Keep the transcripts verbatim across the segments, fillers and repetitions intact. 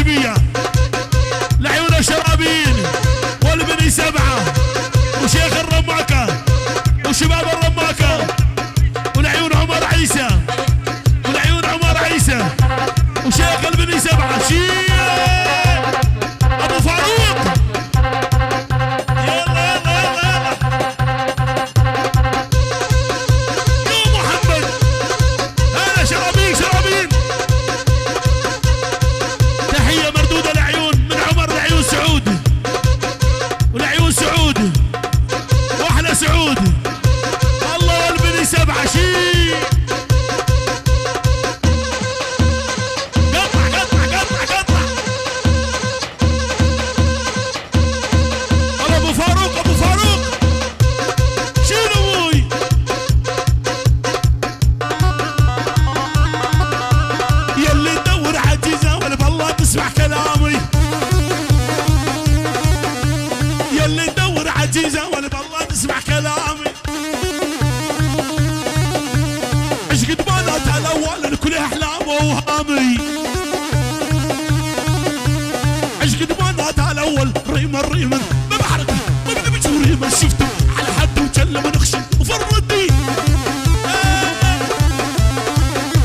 بيا. لعيون الشرابين والبني سبعة وشيخ الرماكة وشباب الرماكة، ولعيون عمر عيسى، ولعيون عمر عيسى وشيخ البني سبعة. شيل أبو فاروق. يلا، يلا، يلا، يلا. يا محمد. هلا شرابيل، شرابيل. تحية مردودة لعيون، من عمر لعيون سعود. ولعيون سعود. واحلى سعود. الله والبني سبعة شي. قطع، قطع، قطع، قطع. الله ابو فاروق، ابو فاروق. شنو ابوي؟ يلي تدور عزيزة ولا بالله تسمع كلامي. يلي تدور عزيزة ولا بالله تسمع كلامي. عشق دمانات الاول الكل احلام واوهامي. عشق دمانات الاول ريمن ريمن. ما بحرك، ما بدي بجوري ما شفته. على حد وجل من اخشي وفرد لي.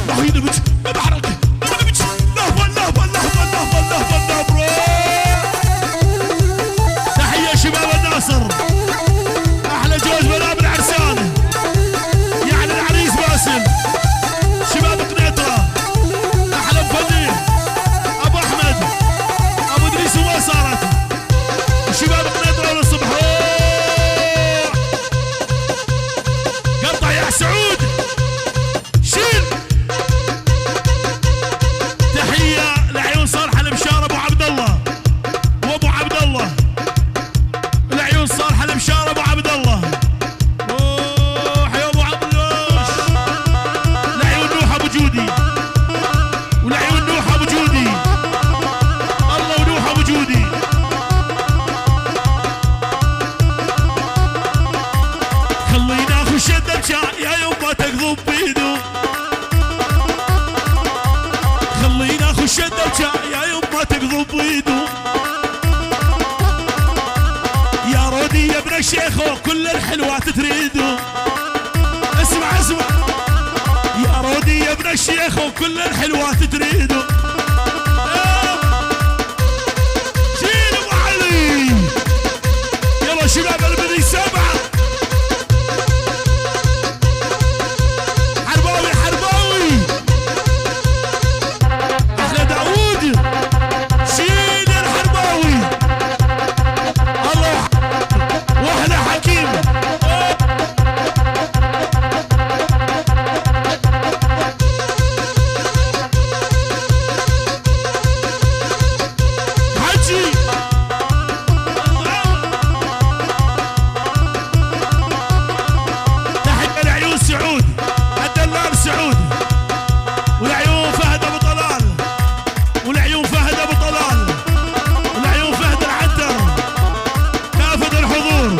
ما هي نبت، ما بحرك، ما بدي بج. لهبل، لهبل، لهبل، لهبل، لهبل، لهبل. تحية شباب الناصر. احلى جوز بلا بالعرسان، يعني العريس باسل. شباب قنيطرة، احلى مفني ابو احمد، ابو ادريس وما صارت. شباب قنيطرة للصبح. قطع يا سعود. شيل. تحية لعيون صالح المشار ابو عبد الله. وابو عبد الله. لعيون صالح المشار ابو عبد الله. روح يا ابو عبدوش. لعيون نوح ابو جودي. ولعيون نوح ابو جودي. الله ونوح ابو جودي. خلينا اخش الدبشه يا يما تقضب بيدو. خلينا اخش الدبشه يا يما تقضب بيدو. يا رودي يا ابن الشيخ وكل الحلوات تريدو. اسمع، اسمع. يا رودي يا ابن الشيخ وكل الحلوات تريدو. شيل ابو علي. يلا شباب البني سبعة. حرباوي، حرباوي. احلى داوود. شيل الحرباوي. الله. واحلى حكيم. حجي. تحية لعيون سعود، الدلال سعود، ولعيون فهد أبو طلال، ولعيون فهد أبو طلال، ولعيون فهد العنتر، كافة الحضور.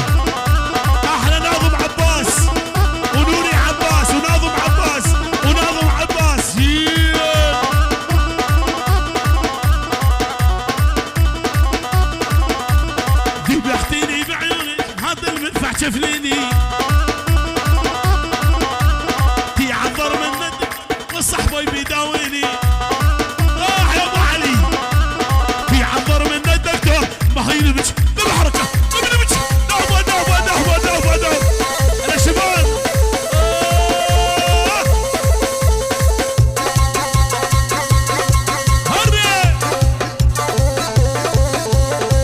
أحلى ناظم عباس، ونوري عباس، وناظم عباس، وناظم عباس. دي بختيني بعيوني، هذا المدفع شفليني. تي عذر من الدكتور، والصحبة يبي يداويني. راح يا أبو علي. تي عذر من الدكتور، ما هي نبت، ما بحركة، ما بنبت. دهبة، دهبة، دهبة، دهبة، دهبة. أنا شباب. آه. هربي.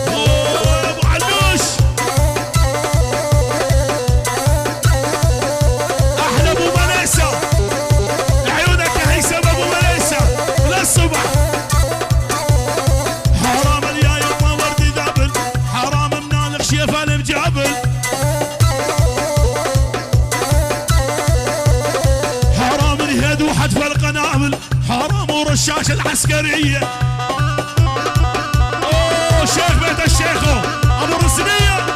أوه، أبو علوش. أحلى أبو مليسة. عيونك يا هيثم أبو مليسة. للصبح. حرام اليايم ما وردي ذابل. حرام منالك شيفان مجابل. حرام الهيد وحتف القنابل. حرام ورشاش العسكرية. أوه، شيخ بيت الشيخ أبو رسمية.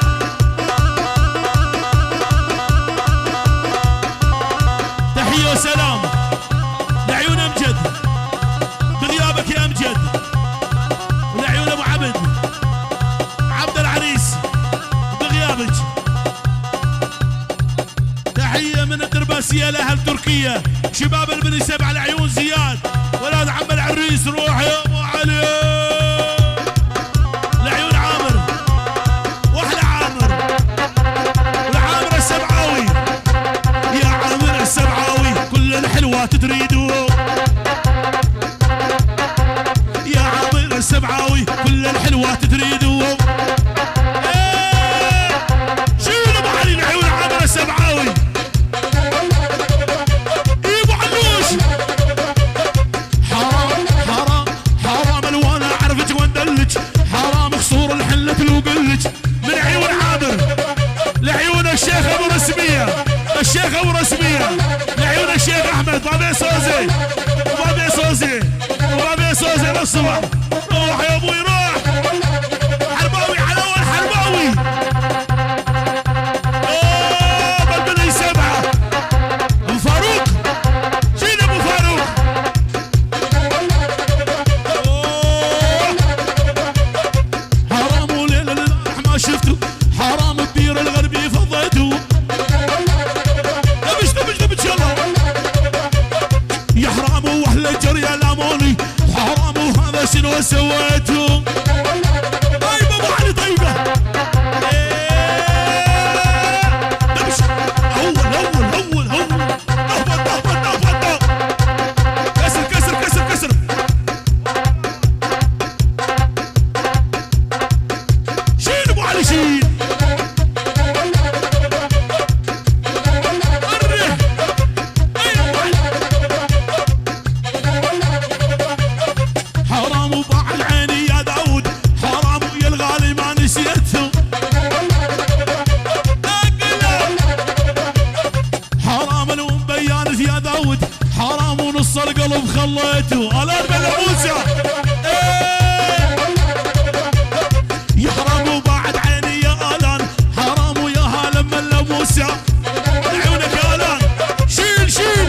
تحية وسلام لعيون أمجد، بغيابك يا أمجد. يا لأهل تركيا، شباب البني سبعة، لعيون زياد، ولاد عم العريس، روح يا أبو علي. لعيون عامر، وأحلى عامر، ولعامر السبعاوي. يا عامر السبعاوي، كل الحلوات تريدو. يا عامر السبعاوي، كل الحلوات تريدو. إيه، شيل أبو علي لعيون عامر السبعاوي. اي ابو علوش. حرام، حرام، حرام الوان اعرفك واندلك. حرام قصور الحلة لو قلك. من عيون عامر لعيون الشيخ ابو رسمية، الشيخ ابو رسمية، لعيون الشيخ احمد، بابي صوزي، بابي صوزي، بابي صوزي للصبح. روح يا ابوي، روح. حرباوي على اول حرباوي. اوه، بلبلي سبعة. ابو فاروق. شيل ابو فاروق. اوه. حرام وليلة للبارح ما شفتو. حرام الدير الغربي فضيتو. دبش، دبش، دبش، يلا. يا حرام واحلى جري يا لاموني. حرام وهذا شنو سويتو؟ طيبة ابو علي، طيبة. إيه. دبش. اول، اول، اول، اول. اهبط، اهبط، اهبط، اهبط. كسر، كسر، كسر، كسر. شيل ابو علي، شيل. أره. أيوة. حرام وبعد عيني يا داود، حرام ويا الغالي ما نسيته. حرام الام بيانت يا داود، حرام ونص القلب خليته. الان بلا موسى. إيه. يا حرام وبعد عيني يا الان، حرام ويا هالم ملا موسى. عيونك يا الان. شيل، شيل.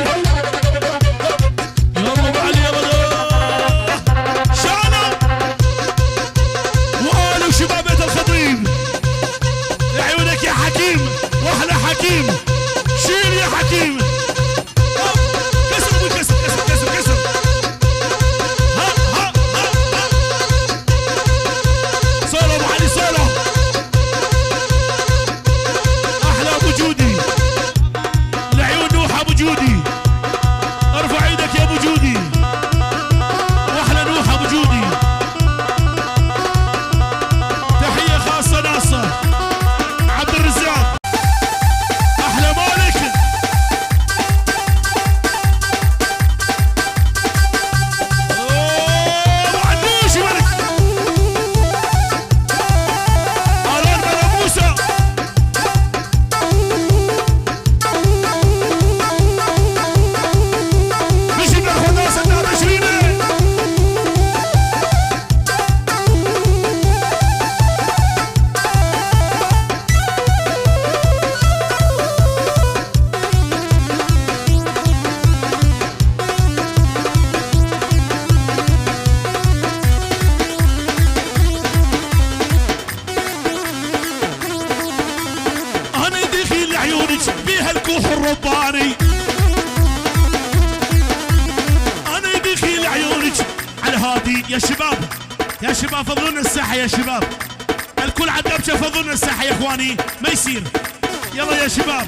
يلا ابو علي، يلا. شالوا. والو شباب بيت الخطيب. عيونك يا حكيم، واحلى حكيم. شيل يا حكيم. كسر، كسر، كسر، كسر، كسر. ها، ها، ها، ها. سولو ابو علي، سولو. احلى ابو جودي. لعيون نوح ابو جودي. ارفع ايدك يا ابو جودي. واحلى نوح ابو جودي. تحية خاصة ناصر عبد الرزاق. احلى مالك. اوه، ما عندوش ولد. الان بلا موسى. مشي ناخذ ناس النار عشرين. انا دخيل عيونك بيها الكوخ الرباني. انا دخيل عيونك على الهادي. يا شباب، يا شباب، فضلونا الساحة يا شباب. الكل على الدبشة، فضلونا الساحة يا اخواني، ما يصير. يلا يا شباب،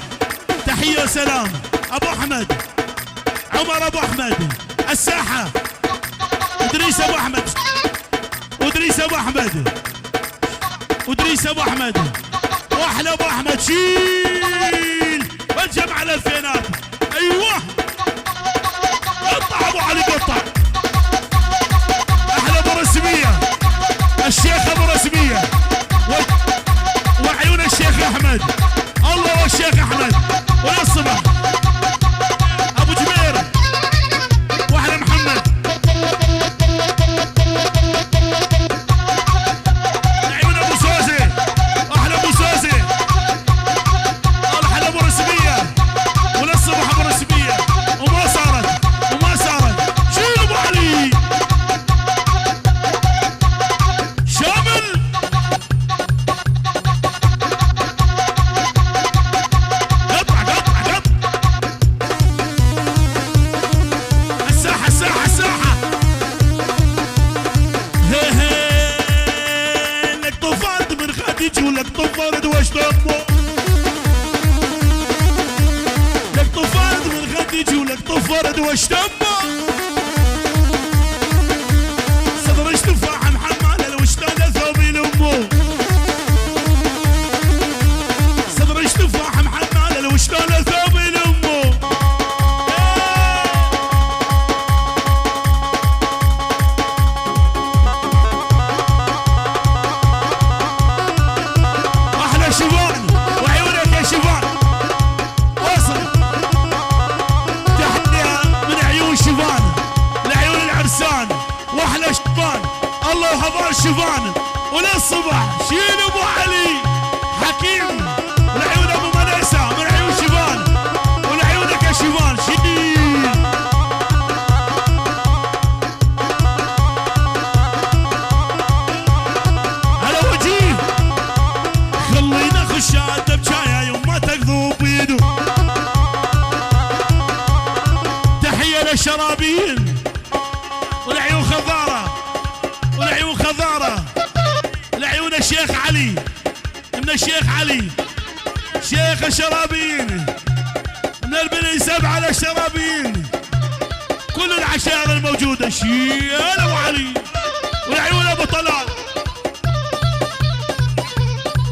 تحية وسلام. ابو احمد، عمر ابو احمد، الساحة، ادريس ابو احمد، وادريس ابو احمد، وادريس ابو احمد، واحلى ابو احمد، شيل والجمع الالفينات. ايوه، قطع ابو علي، قطع. احلى ابو رسمية، الشيخ ابو رسمية، و-، وعيون الشيخ احمد. الله والشيخ احمد، وللصبح. ابو جبير، واحلى محمد. عيون ابو سوزة، احلى ابو سوزة، احلى ابو رسمية، وللصبح ابو رسمية، وما صارت، وما صارت. شيل ابو علي. شامل. ولك طفرت واشتمه. لك طفرت من خدي ولك طفرت واشتمه. صدرش تفاح محمل الوشتانة ثوبي لأمه. صدرش تفاح محمل الوشتانة ثوبي لأمه. احلى شيفان، وعيونك يا شيفان. وصل. تحية من عيون شيفان لعيون العرسان، واحلى شيفان. الله وحضار شيفان وللصبح. شيل ابو علي حكيم، ولعيون ابو منيسة من عيون شيفان، ولعيونك يا شيفان. شيل. على وجهي. خلينا خشاته بجاية يما تكذب بيدو. تحية للشرابيين. ولعيون خضارة. ولعيون خضارة. لعيون الشيخ علي. من الشيخ علي. شيخ الشرابيين. من البني سبعة للشرابيين. كل العشائر الموجودة. شيل أبو علي. ولعيون أبو طلال.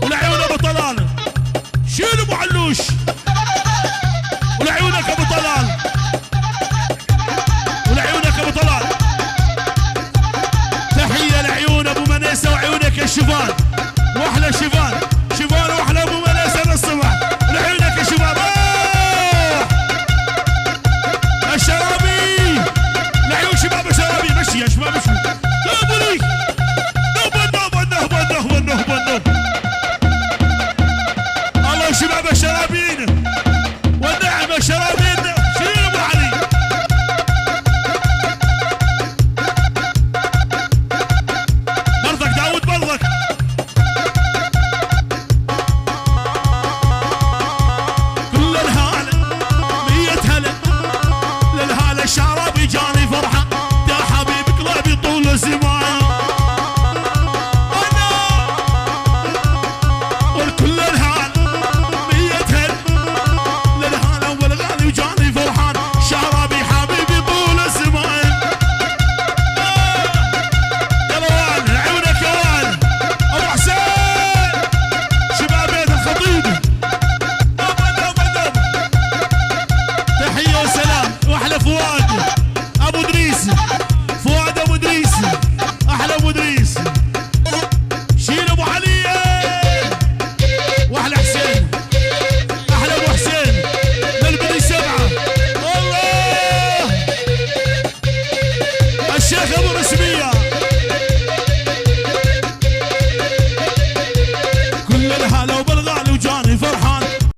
ولعيون أبو طلال. شيل أبو علوش. ولعيونك أبو طلال. ولعيونك أبو طلال. تحية لعيون أبو منيسة وعيونك يا شيفان.